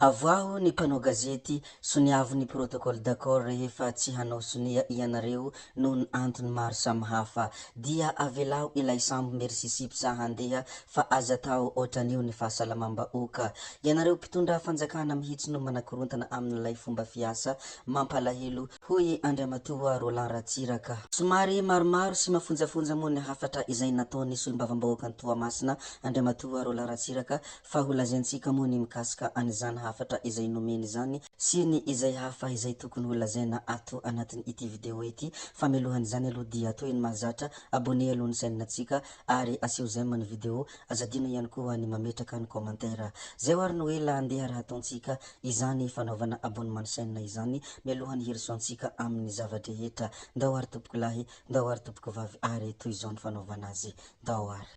Avoaho ny mpanao gazety, soniavo ny protocole d'accord rehefa tsy hanao sonia ianareo noho ny antony maro samihafa. Dia avelao ilay sambo Mersisipsa handeha fa aza atao otran'io ny fahasalamam-bahoaka. Ianareo mpitondra fanjakana mihitsy no manakorontana amin'ilay fomba fiasa. Mampalahelo, hoy Andriamatoa Roland Ratsiraka. Somary maromaro sy mafonjafonja moa ny hafatra izay nataon'ny solombavambahoakan'i Toamasina, Andriamatoa Roland Ratsiraka, Fa ho lazaintsika moa ny mikasika an'izany hafatra izay nomeny izany sy ny izay hafa izay tokony ho lazaina ato anatin ity video ity fa mialohan'izany aloha dia toy ny mahazatra abonner aloha ny chaîne tsika ary asio j'aime ny video aza adino ihany koa ny mametraka ny commentaire zay ho ary no ela andeha raha ataontsika izany fanaovana abonnement ny chaîne izany mialohan'ny hirosoantsika amin'ny zava-drehetra ndao ary tompokolahy ndao ary tompokovavy ary toy izao ny fanaovana azy Ndao ary.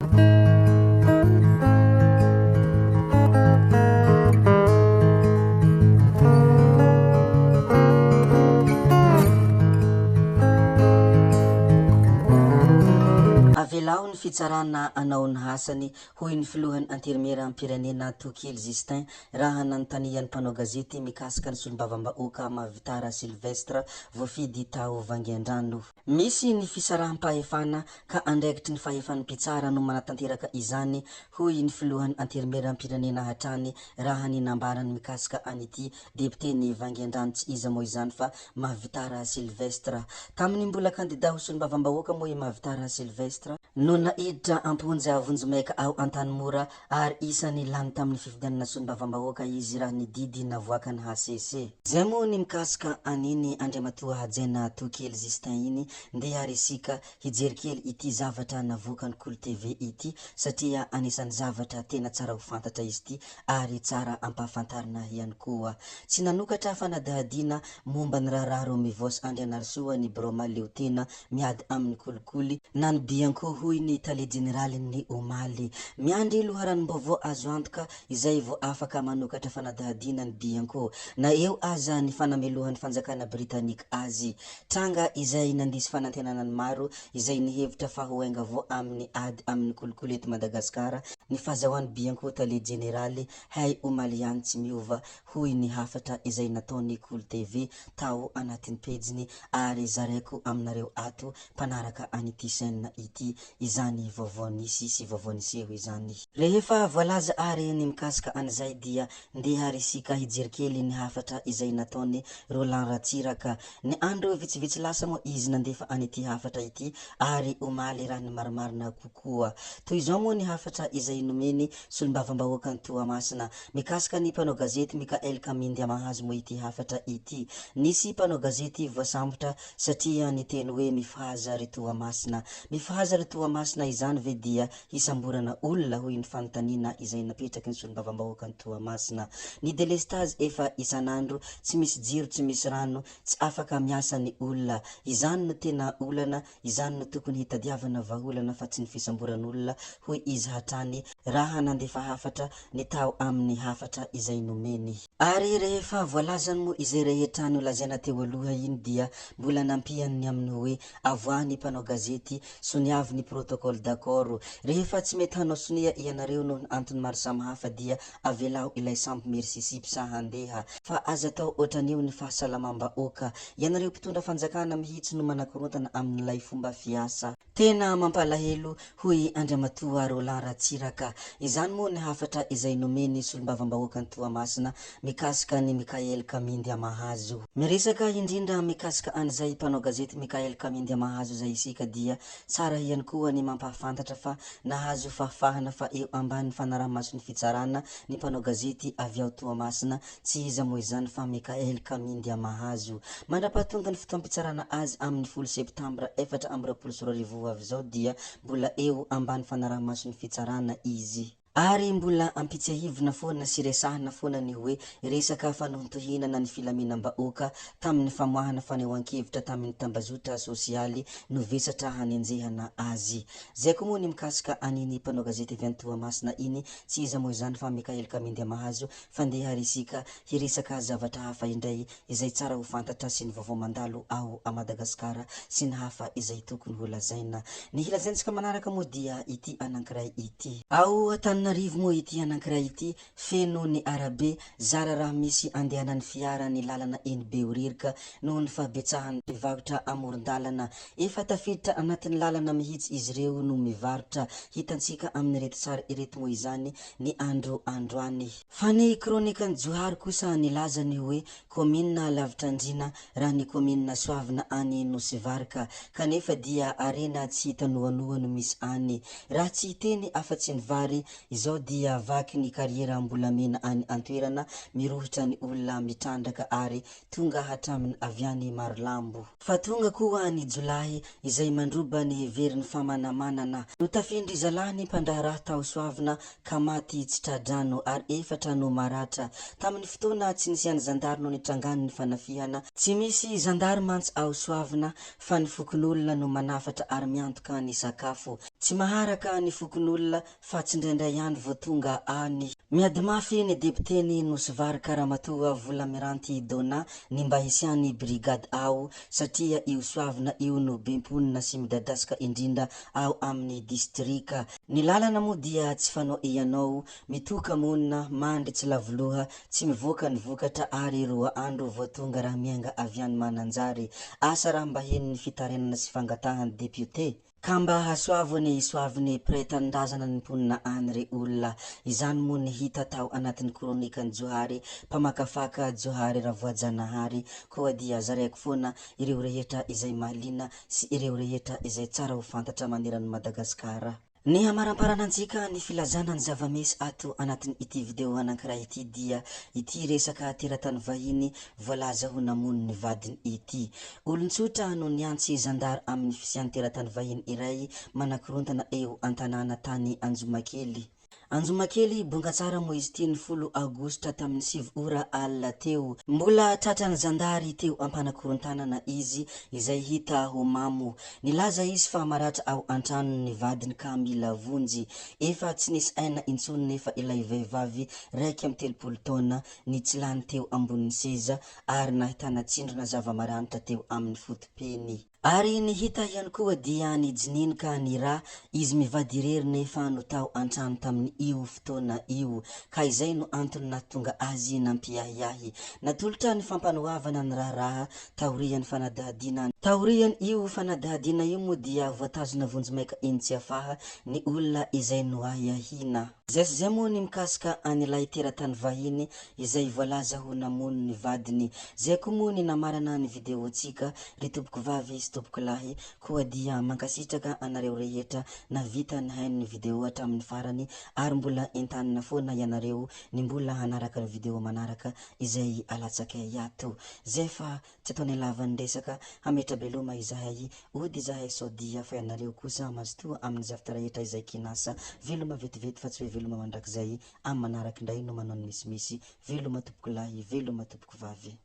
Avelao ny fitsarana hanao ny asany, hoy ny filohan'ny Antenimierampirenena Tokely Justin raha nanontanian'ny mpanao gazety mikasika ny solombavambahoaka Mahavitara Sylvestre voafidy tao Vangiandrano. Misy ny fisaraham-pahefana ka andraikitry ny fahefan'ny mpitsara no manatanteraka izany, hoy ny filohan'ny Antenimierampirenena hatrany raha ny nambarany mikasika an'ity depioten'i Vangiandrano tsy iza moa izany fa Mahavitara Sylvestre. Tamin'ny mbola kandida ho solombavambahoaka moa i Mahavitara Sylvestre no naiditra am-ponja vonjimaika ao Antanimora ary isan'ny lany tamin'ny fifidianana solombavambahoaka izy raha ny didy navoakan'ny hcc. Zay moa ny mikasika an'iny Andriamatoa Hajaina Tokely Justin iny, ndeha ary isika hijery kely ity zavatra navoakan'i Kolo TV ity satria anisan'ny zavatra tena tsara ho fantatra izy ity ary tsara ampahafantarina ihany koa. Tsy nanokatra fanadihadiana momba ny raharaha Romivos Andrianarisoa ny birao mahaleo tena miady amin'ny kolikoly na ny Bianco hoy ny tale jeneralin'ny omaly. Miandry loharanom-baovao azo antoka izay vao afaka manokatra fanadihadiana ny Bianco na eo aza ny fanamelohan'ny fanjakana Britanika azy. Tranga izay nandiso fanantenana ny maro izay nihevitra fa ho ainga vao amin'ny ady amin'ny kolikoly eto Madagasikara ny fahazahoan'ny Bianco tale jeneraly hay omaly ihany tsy miova hoy ny hafatra izay nataon'ny Kolo TV tao anatin'ny pejiny ary zaraiko aminareo ato mpanaraka an'ity chaîne ity izany vaovao nisy sy vaovao niseho izany. Rehefa voalaza ary ny mikasika an'izay dia ndeha ary isika hijery kely ny hafatra izay nataon'i Roland Ratsiraka. Ny andro vitsivitsy lasa moa izy nandefa an'ity hafatra ity ary omaly raha ny marimarina kokoa. Toy izao moa ny hafatra izay nomeny solombavambahoakan'i Toamasina. Mikasika ny mpanao gazety Mickaël Kamindiamahazo moa ity hafatra ity. Nisy mpanao gazety voasambotra satria niteny hoe mifahaza ry Toamasina. Mifahaza ry Toamasina izany ve dia hisamborana olona hoy ny fanontaniana izay napetraky ny solombavambahoakan'i Toamasina. Ny delestazy efa isan'andro, tsy misy jiro tsy misy rano, tsy afaka miasa ny olona. Izany no tena olana Izany no tokony hitadiavana vahaolana fa tsy ny fisamboran'olona, hoy izy hatrany raha nandefa hafatra ny tao amin'ny hafatra izay nomeny. Ary rehefa voalazany moa izay rehetra nolazaina teo aloha iny dia mbola nampiany ny amin'ny hoe avoahy ny mpanao gazety, soniavo ny protocole d'accord. Rehefa tsy mety hanao sonia ianareo noho ny antony maro samihafa dia Avelao ilay sambo Mersisipsa handeha fa aza atao ohatran'io ny fahasalamam-bahoaka. Ianareo mpitondra fanjakana mihitsy no manakorontana amin'ilay fomba fiasa. Tena mampalahelo hoy Andriamatoa Roland Ratsiraka. Izany moa ny hafatra izay nomeny solombavambahoakan'i Toamasina mikasika an'i Mickaël Kamindiamahazo. Miresaka indrindra mikasika an'izay mpanao gazety Mickaël Kamindiamahazo izay isika dia Tsara ihany koa ny mampahafantatra fa nahazo fahafahana fa eo ambany fanaraha-mason'ny fitsarana ny mpanao gazety avy ao Toamasina, tsy iza moa izany fa Mickaël Kamindiamahazo. Mandra-pahatonga ny fotoam-pitsarana azy amin'ny folo septambra 2024 ho avy izao dia mbola eo ambany fanaraha-mason'ny fitsarana izy. Ary mbola ampitsiahivina foana sy resahina foana ny hoe resaka fanohintohinana ny filaminam-bahoaka tamin'ny famoahana fanehoan-kevitra tamin'ny tambazotra sosialy no vesatra hanenjehana azy. Zay koa moa ny mikasika an'iny mpanao gazety avy any Toamasina iny, tsy iza moa izany fa Mickaël Kamindiamahazo, fa ndeha ary isika hiresaka zavatra hafa indray izay tsara ho fantatra sy ny vaovao mandalo ao a Madagasikara sy ny hafa izay tokony ho lazaina. Ny hilazaintsika manaraka moa dia ity anankiray ity. Ao Antaninarenina. Antananarivo moa ity anankiray ity, feno ny arabe, zara raha misy andehanan'ny fiara ny lalana eny Behoririka noho ny fahabetsahan'ny mpivarotra amoron-dalana. Efa tafiditra anatin'ny lalana mihitsy izy ireo no mivarotra. Hitantsika amin'ireto sary ireto moa izany ny andro androany. Fa ny kronikan'i Johary kosa nilaza ny hoe kaominina Lavitrandriana raha ny kaominina Soavina any Nosy Varika. Kanefa dia harena tsy hita noanoa no misy any. Raha tsy hiteny afa-tsy ny vary, izao dia vaky ny karieram-bolamena any an-toerana, mirohotra ny olona mitrandraka ary tonga hatramin'ny avy any Marolambo. Fa tonga koa ny jiolahy izay mandroba ny heverin'ny famanamanana. Notafihin-dry zalahy ny mpandraharaha tao Soavina ka maty tsy tra-drano ary efatra no maratra. Tamin'ny fotoana tsy nisian'ny zandary no nitrangan'ny fanafihana. Tsy misy zandary mantsy ao Soavina fa ny fokonolona no manafatra ary miantoka ny sakafo. Tsy maharaka ny fokonolona fa tsindraindray ihany vao tonga any. Miady mafy ny depioten'i Nosy Varika Ramatoa Volamiranty Donna ny mba hisian'ny brigade ao satria io Soavina io no be mponina sy midadasika indrindra ao amin'ny distrika. Ny lalana moa dia tsy fanao ianao, mitoka monina, mandry tsy lavoloha, tsy mivoaka ny vokatra ary roa andro vao tonga raha miainga avy any Mananjary. Asa raha mba heno ny fitarainana sy fangatahan'ny depiote? Ka mba hasoavo ny soavin'ny mpiray tanindrazana ny mponina any ry olona. Izany moa ny hita tao anatin'ny kronikan'i Johary, mpamakafaka Johary Ravoajanahary, koa dia zaraiko foana ireo rehetra izay mahaliana sy ireo rehetra izay tsara ho fantatra maneran'i Madagasikara. Ny hamaramparana antsika ny filazana ny zava-misy ato anatin ity video anankiray ity dia ity resaka teratany vahiny voalaza ho namono ny vadiny ity. Olon-tsotra no niantsy zandary amin'ny fisian'ny teratany vahiny iray manakorontana eo an-tanàna tany Anjomakely. Anjomakely, Bongatsara moa izy ity ny folo aogositra tamin'ny sivy ora alina teo. Mbola tratran'ny zandary teo am-panakorontanana izy izay hita ho mamo. Nilaza izy fa maratra ao an-tranony ny vadiny ka mila vonjy. Efa tsy nisy aina intsony nefa ilay vehivavy 31 taona nitsilany teo ambonin'ny seza ary nahitana tsindrona zava-maranitra teo amin'ny foto-peny. Ary ny hita ihany koa dia nijininoka ny ra, izy mivady irery nefa no tao an-trano tamin' io fotoana io, ka izay no antony nahatonga azy nampiahiahy. Natolotra ny fampanoavana ny raharaha taorian' fanadihadiana. Taorian' io fanadihadiana io moa dia voatazona vonjimaika eny Tsiafaha ny olona izay noahiahiana. Izay sy izay moa ny mikasika an' ilay teratany vahiny izay voalaza ho namono ny vadiny. Zay koa moa ny namarana ny video-tsika ry tompokovavy sy tompokolahy, koa dia mankasitraka anareo rehetra navita nihaino ny video hatramin'ny farany ary mbola entanina foana ianareo ny mbola hanaraka ny video manaraka izay alatsakay ato. Zay fa Tsy ataonay lava ny resaka, hametra-beloma izahay, ody izahay sao dia fa ianareo kosa mazotoa amin'ny zavtra rehetra izay kinasa, veloma vetivety fa tsy hoe veloma mandrakizay, amin'ny manaraka indray no manao ny misimisy, veloma tompokolahy, veloma tompokovavy.